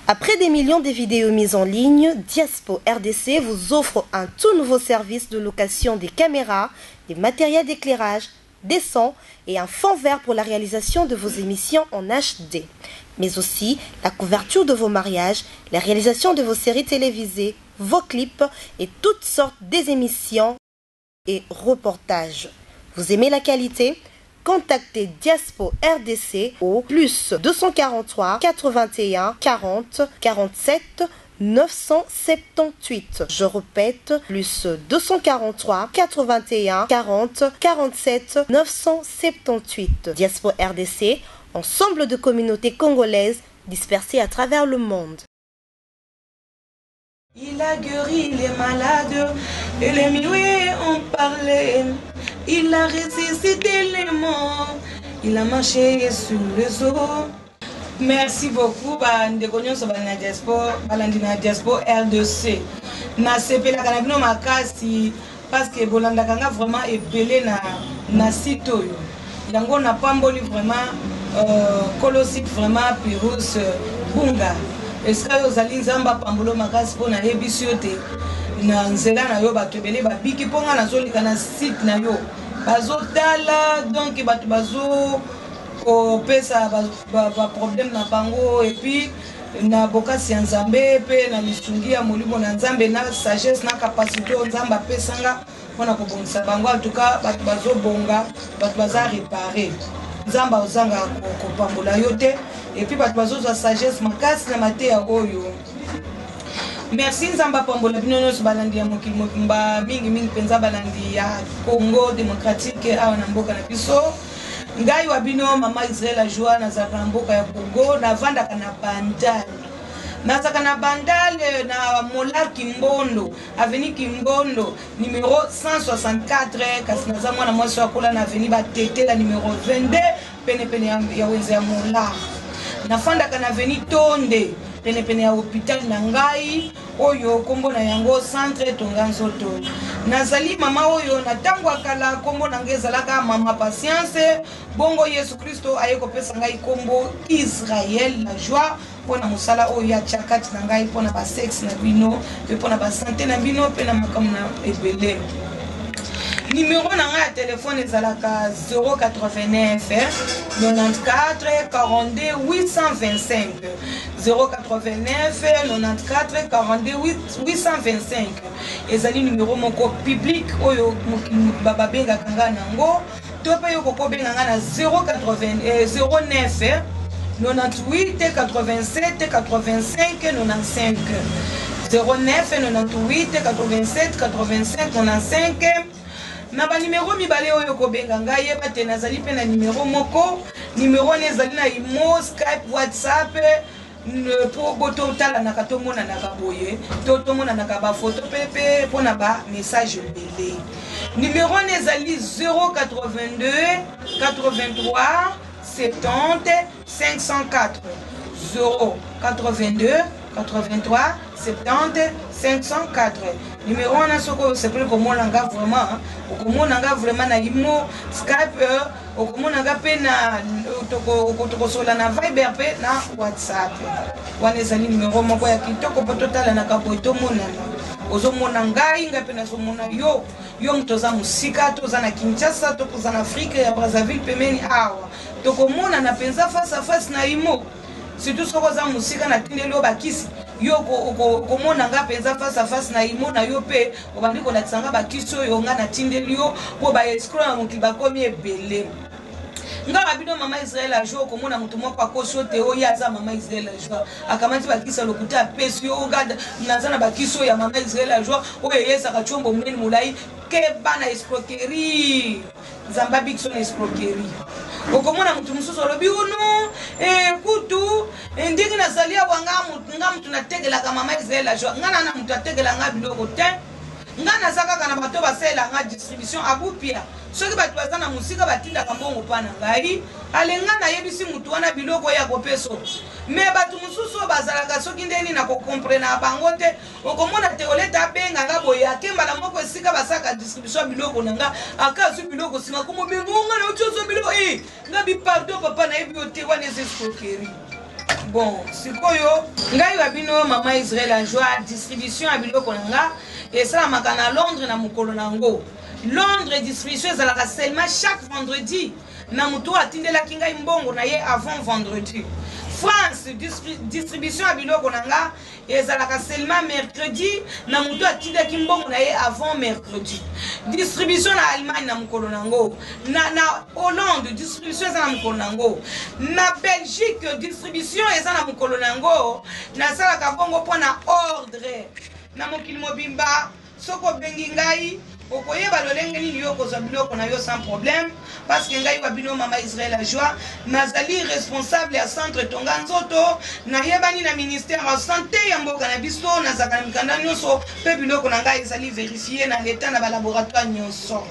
Après des millions de vidéos mises en ligne, Diaspo RDC vous offre un tout nouveau service de location des caméras, des matériels d'éclairage, des sons et un fond vert pour la réalisation de vos émissions en HD, mais aussi la couverture de vos mariages, la réalisation de vos séries télévisées, vos clips et toutes sortes des émissions et reportages. Vous aimez la qualité Contactez Diaspo RDC au plus 243 81 40 47 978. Je répète, plus 243 81 40 47 978. Diaspo RDC, ensemble de communautés congolaises dispersées à travers le monde. Il a guéri les malades et les muets ont parlé. Il a ressuscité les morts. Il a marché sur les eaux. Merci beaucoup bandeko nyonso balandi na diaspora balandi na diaspora RDC. Nasepelaka na bino makasi parce que bolandaka nga vraiment ebele na na site oyo. Yango napamboli vraiment euh, kolo site vraiment Pirus euh, Bunga. Esika yo ozali Nzambe apambolo makasi mpo nayebisi yo te na nzela na yo bato ebele babiki mpo nga nazoleka na site na yo bazotala donc bato bazo kopesa baproblème ba, ba na bango epuis na bokasi ya nzambe mpe na lisungi ya molimo na nzambe na sagesse na capacité oyo nzambe apesanga mpo na kobongisa bango en tout cas bato bazobonga bato baza repare nzambe ozanga kopambola yo te epuis bato bazozwa sagesse makasi na mateya oyo merci nzambe apambola bino nyonso balandi ya mokili mobimba mingimingi mpenza balandi ya congo démocratique awa na mboka na biso ngai wa bino mama israel ajoa nazalaka na mboka ya congo navandaka na bandal nazalaka na bandal na mola kimbondo avenue Kimbondo numero 164 kasi naza mwana mwasi oyo akola na avenue Batetela numero 22 penepene ya, ya wenze ya Molar. Nafandaka na avenue Tonde penepene ya hôpital na ngai oyo nkombo na yango centre Tonga Nzoto. Nazali mama oyo na ntango ya kala nkombo na ngai ezalaka mama Patience, bongo Yesu Kristo aye kopesa ngai nkombo Israël la joie mpo na mosala oyo ye atya kati na ngai mpo na basexe na bino mpe mpo na basante na bino mpe na makambo na ebele nimero na ngai ya telefone ezalaka 089 94 42 825 089 94 42 825 ezali nimero moko public oyo babengaka ngai na yango to mpe yo okoki kobenga ngai na 09 98 87 85 95 09 98 87 85 95 na banimero mibale oyo okobenga ngai yeba te nazali mpe na nimero moko nimero wana ezali na imo skype whatsapp mpo bo totalanaka tomonanaka boye to tomonanaka bafoto mpe mpe mpo na bamessage ebele nimero wana ezali 082 83 70 504 082 83 70 504 nimero wana soki osepeli komona nga vraiment okomona nga vraiment na imo skype okomona nga mpe na tokosola na viber mpe na whatsapp wana ezali nimero moko ya kitoko mpo totalanaka boye tomonana ozomona ngai ngai mpe nazomona yo yo moto oza mosika to oza na kinshasa to oza na afrike ya brazzaville pembeni awa tokomonana mpenza face à face na imo surtout soki oza mosika natindeli yo bakisi yo okomona nga mpenza face à face na imo na yo mpe obandi kolakisa nga bakisi oyo nga natindeli yo mpo baescro ya mokili bakomi ebele nga na bino mama israel ajour okomona moto moko akosi yo te oyo aza mama israel ajour akamati bakisi ya lokuta apesi yo ogada naza na bakisi oyo ya mama israel ajour oyo eyesaka combo monene molai keba na escroquerie nzambe abiki so na escroquerie okomona moto mosusu alobi uno oh eh, kutu eh, ndenge nazali awa nga moto natekelaka mama israel ajoa nga na na moto atekela nga biloko te nga naza kaka na bato basalela nga distribution abupia soki bato baza na mosika batindaka mbongo mpa na ngai ale nga nayebisi moto wana biloko oyo akopeso me bato mosusu oyo bazalaka soki ndeni na kokomprena bango te Okomona Teoleta abenga nga boye ake mbala moko esika basalaka distribution ya biloko na nga aka azwi biloko nsima komobenga o nga nauti ozwa biloko e nga bi pardon papa nayebi yo te wana eza escroquerie. Bon, sikoyo ngai wa bino mama Israel Ajoie, distribution ya biloko na nga esalamaka na Londres na mokolo na yango. Londres distribution ezalaka seulement chaque vendredi na moto oyo atindelaki ngai mbongo na ye avant vendredi. France distribution ya biloko na nga ezalaka seulement mercredi na moto atindaki mbongo na ye avant mercredi. Distribution na Allemagne na mokolo na yango, na Hollande distribution eza na mokolo na yango, na Belgique distribution eza na mokolo na yango. Nasalaka bongo mpo na ordre na mokili mobimba. Soki obengi ngai, okoyeba lolenge nini yo okozwa biloko na yo sans problème, parce que ngai wa bino mama Israël la joie, nazali responsable ya centre Tonga Nzoto, nayebani na ministère ya santé ya mboka na biso, nazalaka na mikanda nyonso mpe biloko na ngai ezali verifie na l'etat na ba laboratoire nyonso.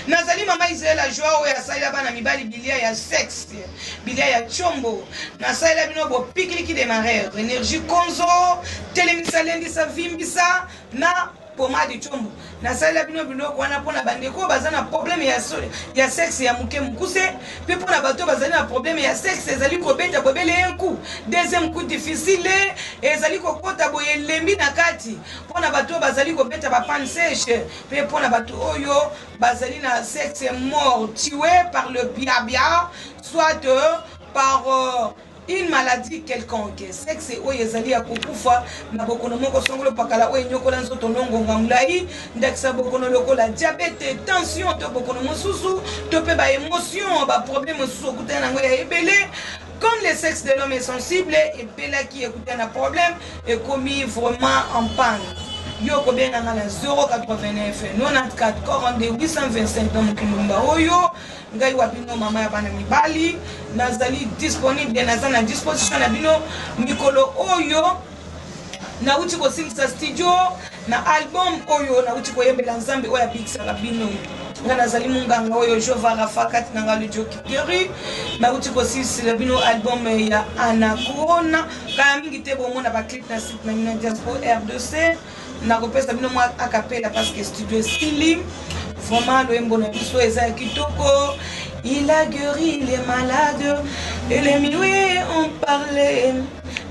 Nazali mama Israël la joie oyo asalela bana mibali bilia ya sexe, bilia ya tshombo. Nasalela bino bopikiliki demarrer, energie konzo, telemisa, lendisa, vimbisa na pomade tshombo. Nasalela bino biloko wana mpona bandeko oyo baza na problème ya sexe ya moke mokuse, mpe mpona bato oyo bazali na problème ya sexe ezali kobeta bobele un coup, deuxième coup difficile, ezali kokota boye elembi na kati, mpona bato oyo bazali kobeta ba panne sèche, mpe mpona bato oyo bazali na sexe mort tué par le biabia, soit par une maladie quelconque. Sexe oyo ezali ya kokufa na bokono moko songolo pakala oyo enyokola nzoto no ngonga molai, ndakisa bokono lokola diabète, tension to bokono mosusu, to mpe ba émotion, ba problème mosusu okutana nango ya ebele. Comme le sexe de l'homme est sensible, ebelaki ekutana na problème, ekomi vraiment en panne. Yo kobenga nga na 089 94 42 825 na mokili mobimba oyo. Ngai wa bino mama ya bana mibali, nazali disponible, naza na disposition na bino mikolo oyo. Nauti kosilisa studio na album oyo nauti koyembela Nzambe oyo abikisaka bino. Nga nazali munganga oyo Jova Rafa kati na nga le Dieu qui guérit. Nauti kosilisela bino album ya Anacrona. Kala mingi te bomona ba clip na site na bino Diaspo R2C. Nakopesa bino mwa acapella parce que studio esili. Vraiment loyembo na biso eza ya kitoko. Il a guéri les malades et les muets ont parlé.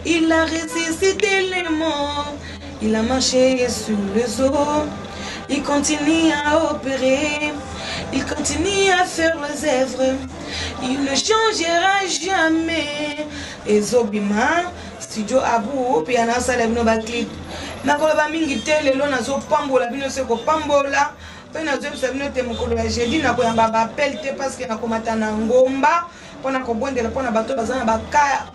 Il a ressuscité les morts. Il a marché sur les eaux. Il continue à opérer. Il continue à faire les œuvres. Il ne changera jamais. Ezobima studio Abu pe anasala bino ba clip. Nakoloba mingi te lelo, nazopambola bino se kopambola mpe nazoyebisa bino te mokolo ya jeudi nakoyamba ba appel te parce que nakomata na ngomba mpona kobondela mpona bato baza na ba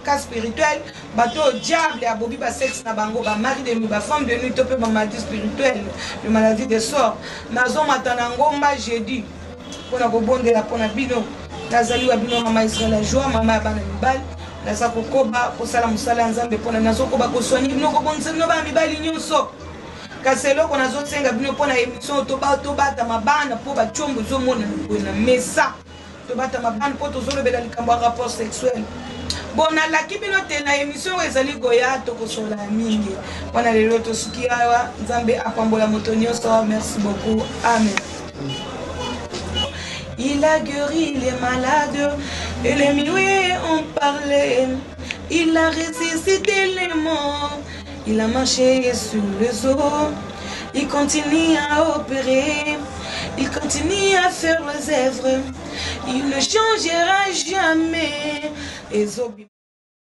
cas spirituel, bato oyo diable abobi ba sexe na bango, ba mari de nuit, ba femme de nuit to mpe ba maladie spirituelle, le maladie de sort. Nazomata na ngomba jeudi mpona kobondela mpona bino. Nazali wa bino mama Israël ya joie, mama ya bana mibali. Naza kokoba kosala mosala ya Nzambe mpona nazokoba koswani bino, kobongisa bino bana mibali nyonso. Kasi eloko nazosenga bino mpona émission, tobatama bana mpo batiombo ezomonana boye na mesa, tobatama bana mpo tozolobela likambo ya rapport sexuel. Bon, nalaki bino te na émission oyo ezali koya tokosola mingi. Mpona lelo tosuki awa. Nzambe apambola moto nyonso. Merci beaucoup. Amen. Il a guéri les malades et les muets ont parlé. Il a ressuscité les morts. Il a marché sur les eaux. Il continue à opérer. Il continue à faire les œuvres. Il ne changera jamais. Ezobi.